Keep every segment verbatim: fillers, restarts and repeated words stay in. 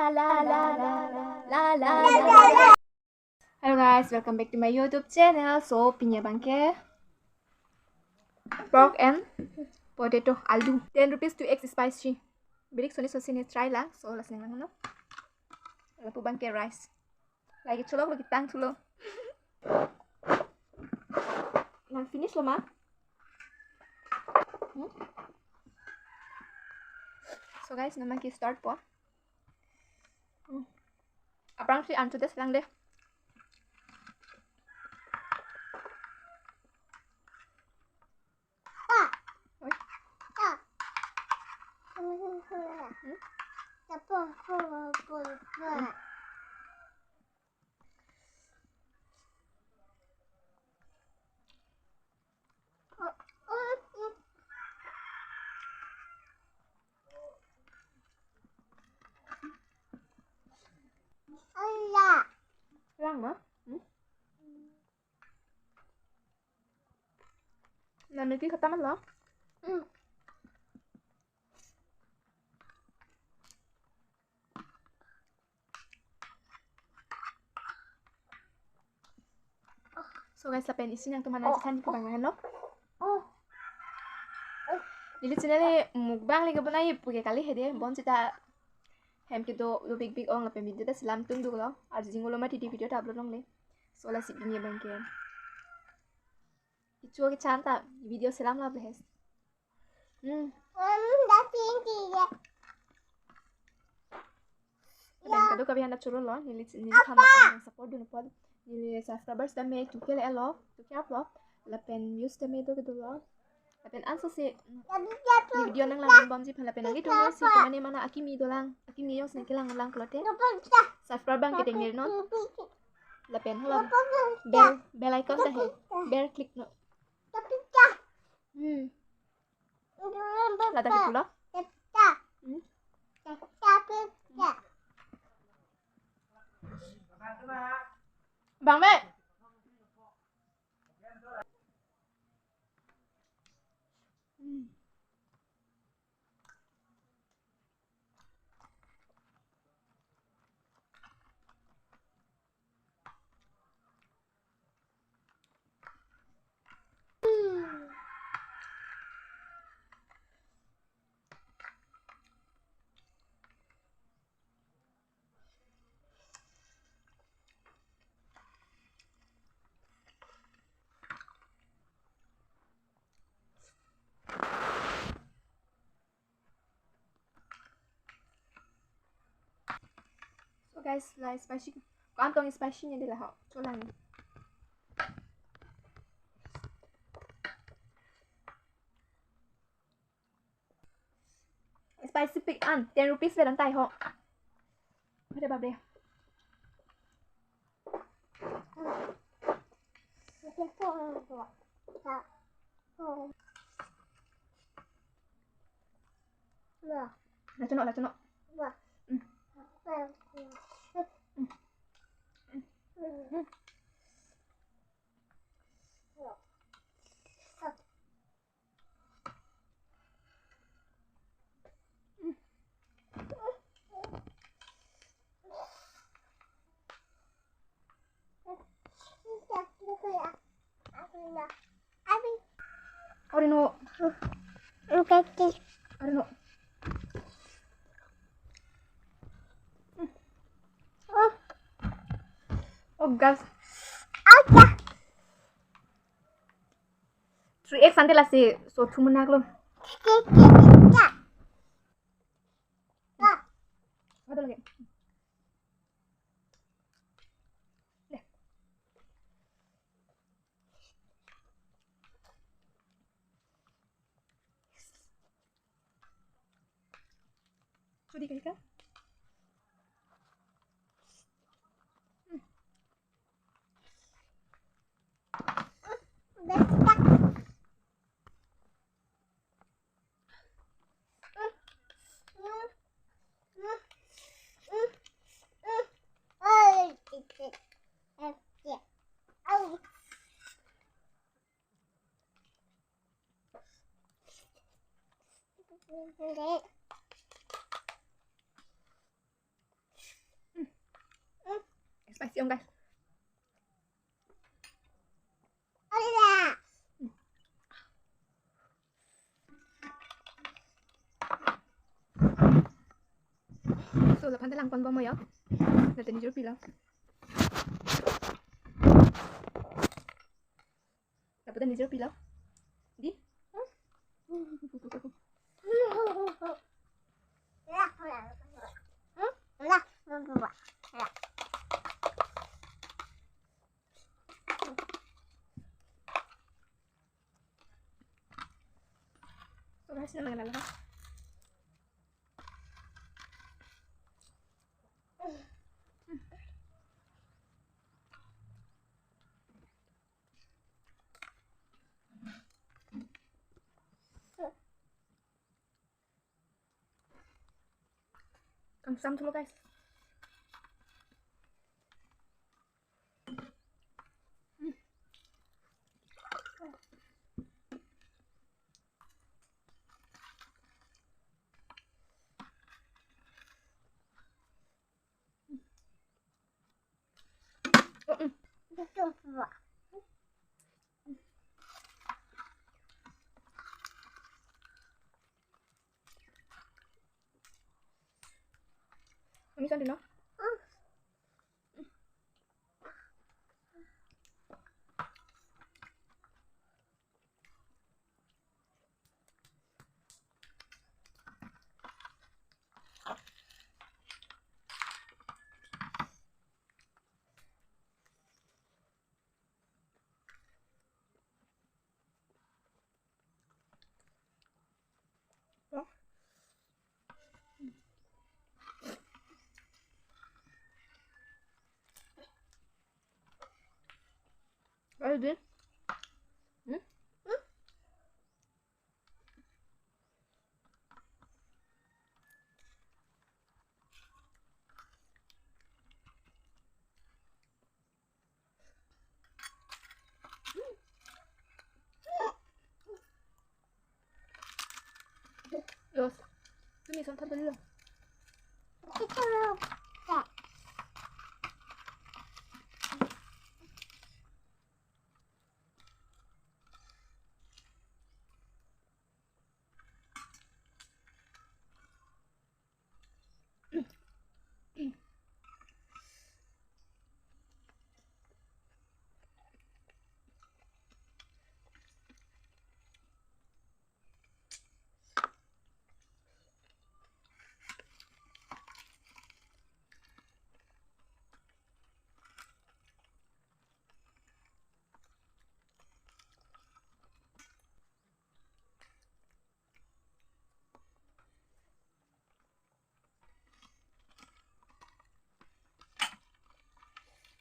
La, la, la, la, la, la, la. Hello guys, welcome back to my YouTube channel. So, pini abangke pork and potato, aloo. Ten rupees two X spicy. Birik soni sosi ne try lang. So, lasi nang lang no. Lapu abangke rice. Lake cholok lake tang thulo. Nang finish lo ma? Hmm? So guys, non abangke start po. Hmm. Aphrangsi anchot des lang de. Oi. Hmm? Lang ma? Hmm? Na milk tea khatam lo? Hmm. So guys, lapen isi nangtum aphan nangchethan ke bang lahenlo. Neli channel le mukbang le kebonai pu ke kali hedi, bonsita hem kedo do big big ong lapen video ta selam tungduklo. Arjing ulo mati di video ta upload longle. So lasi pini abangke kecho kechan ta video selam lo behes. Hmm. Mom, the pink is Lapen kadokave aphan ta choro lo, neli neli than ta nang support dun apot. Neli subscribers tame two K le-etlo, two K up lo. Lapen views tame do kedo lo. Lapen anso si, mm, neli video nang lang bomji aphan lapen nanglitum si kemane mana akimi dolang, akimi jongsi nang kelang lang pulote subscribe abangke dengir non. Lapen hala bell, bell icon ta he, bell click non. Hmm. Lata kipulo. Hmm? Bang me. Hmm. So guys, la spicy, ko-an tong spicy ne de la ho. Cholang. Spicy pik an, ten rupees ve dan tai ho. Are bap re. La chono, la chono. Ori no. Ori no. Oh, gas. Three X ante lasi so thumenak lo. Ada lagi. Deh. Sudi kahika. Tasty ong, guys. So, laphan ta langponbom mo yo. Lapen ta nejor pilo. Lapen ta nejor pilo. Di? So, guys, na mangan lang ha. Kangsam thulo, guys. Mami, san dun, no? What is this? Hmm? Los. Tumi son thap dali lo.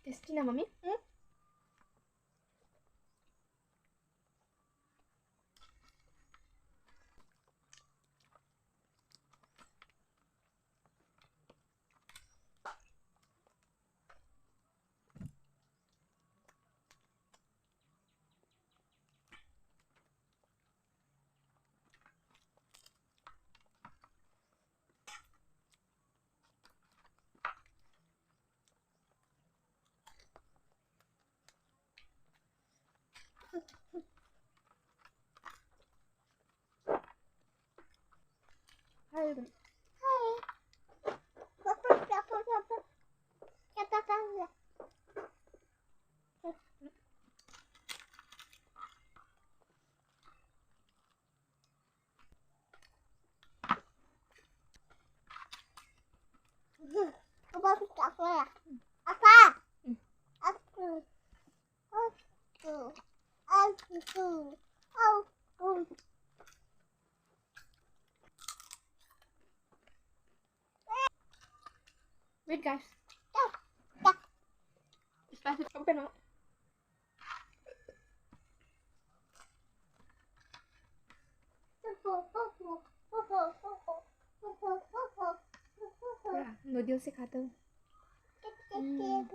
Tasty na, Mami? Hmm? Wait, guys. Spicy, open up. Yeah, noodles se khate ho. Hmm.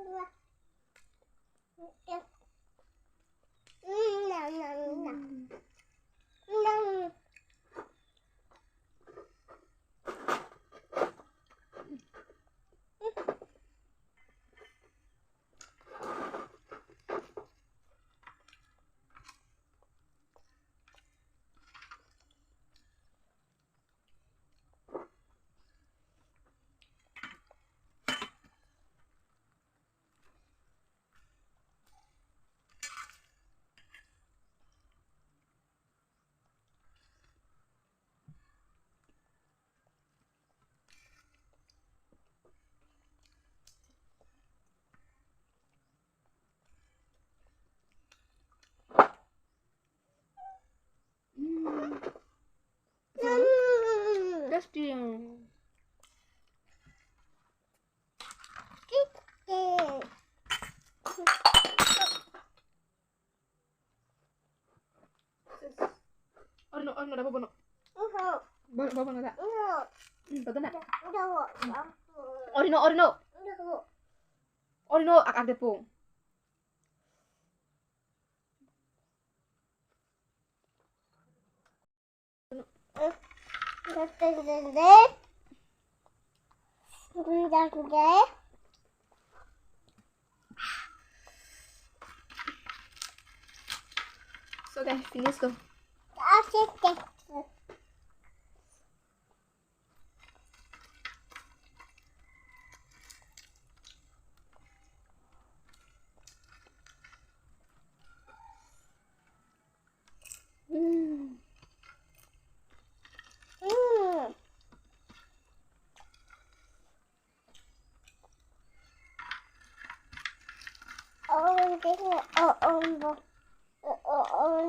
Ting. Orino, orino, dabo bono. Bo-, bo bono da. Hmm, toto na. Orino, orino. Orino, ak, ak depo. So guys, finish ko. Hmm. Hmm. Oh, oh, oh, oh, oh, oh, oh, oh, oh.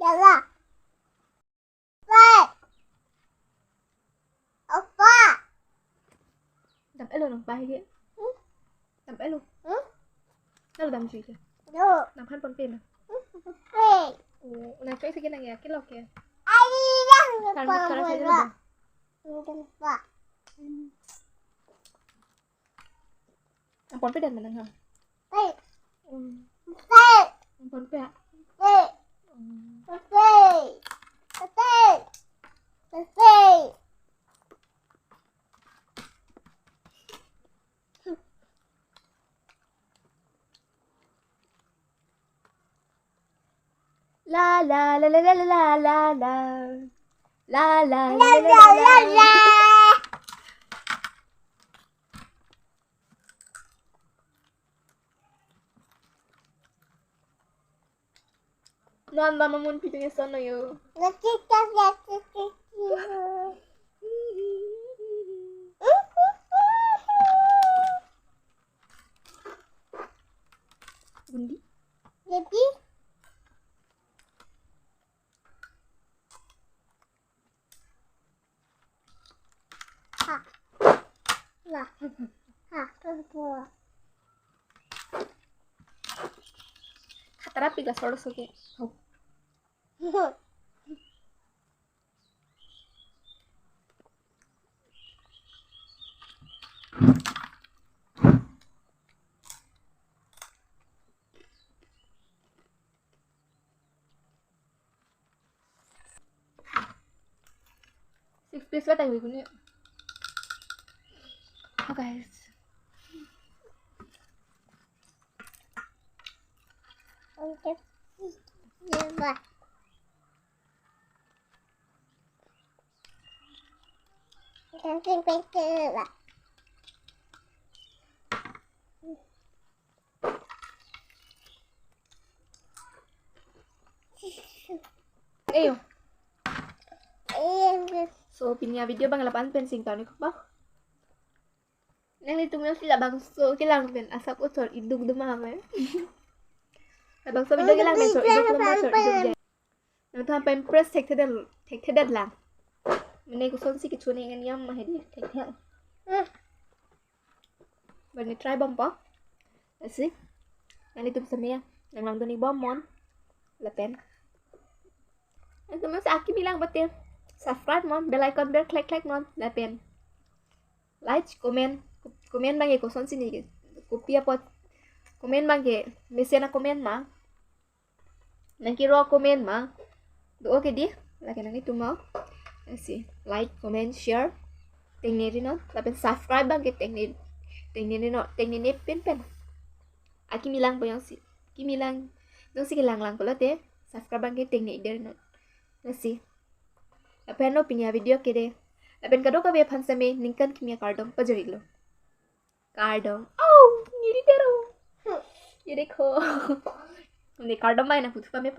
Dala. Pai. Apa? Dam-et lo nang pai ke. Hmm? Dam-et lo. Hmm? Lalu dam jui ke. Lo. Nang phan ponpe ma. Hmm, ponpe. Oh, nang choy sige nang ya, kilo ke. Ayi, yang Kan apa sekarang saya bola? Dulu. Ini apa? Hmm. Nang ponpe dan menang ha. Pe. Hmm. Pe. Nang ponpe ha. Pe. Hmm. Pe. Pe. Pe. La la la la la la la la. La la la la la la la. Non mama mun pidung eson no yo. Lagi kan ya. Undi. Jadi. Ha. Lah. Ha, kedua. Khatara pi glass order soke. Oh. Six piece la tangwi kuni. Oh, guys. Okay. Lima. Something big, lima. Ayo. Ayo. So, pini a-video abang la-an pen sing tangni kok ba. Nanglitum jongsi labangso kelang pen asap osor iduk duma me. Labangso video kelang pen so iduk duma so iduk duma. Nangtum Pampers thekthedet, thekthedet lang. Mane kosonsi kecho ne ngan yam ma hedi thekthedet. Hmm. Bani try bompo. Lasi. Nanglitum seme nanglangdun-ik bom non. Lapen. Nangtum si akimi lang pute subscribe non, bell icon bell klek klek non. Lapen like, comment, comment abangke kosonsi ne ke, kopi apot comment abangke mesen a-comment ma. Nangkero a-comment ma. Do-o ke di, Lake nangtum mo. Lasi like, comment, share tengne ri non. Lapen subscribe abang ke tengne, tengne ri non, tengnene pen pen. Akimi lang po jongsi, akimi lang jongsi kelang lang pulote subscribe abang ke tengne-ik det ri non. Lasi. Lapen non pini avideo ke det. Lapen kadokave aphan seme ningkan kimi akardom pajir-iklo. Kardom. Oh, neli dero. Ye dekho. Ne kardom mai nangputhu pame pa.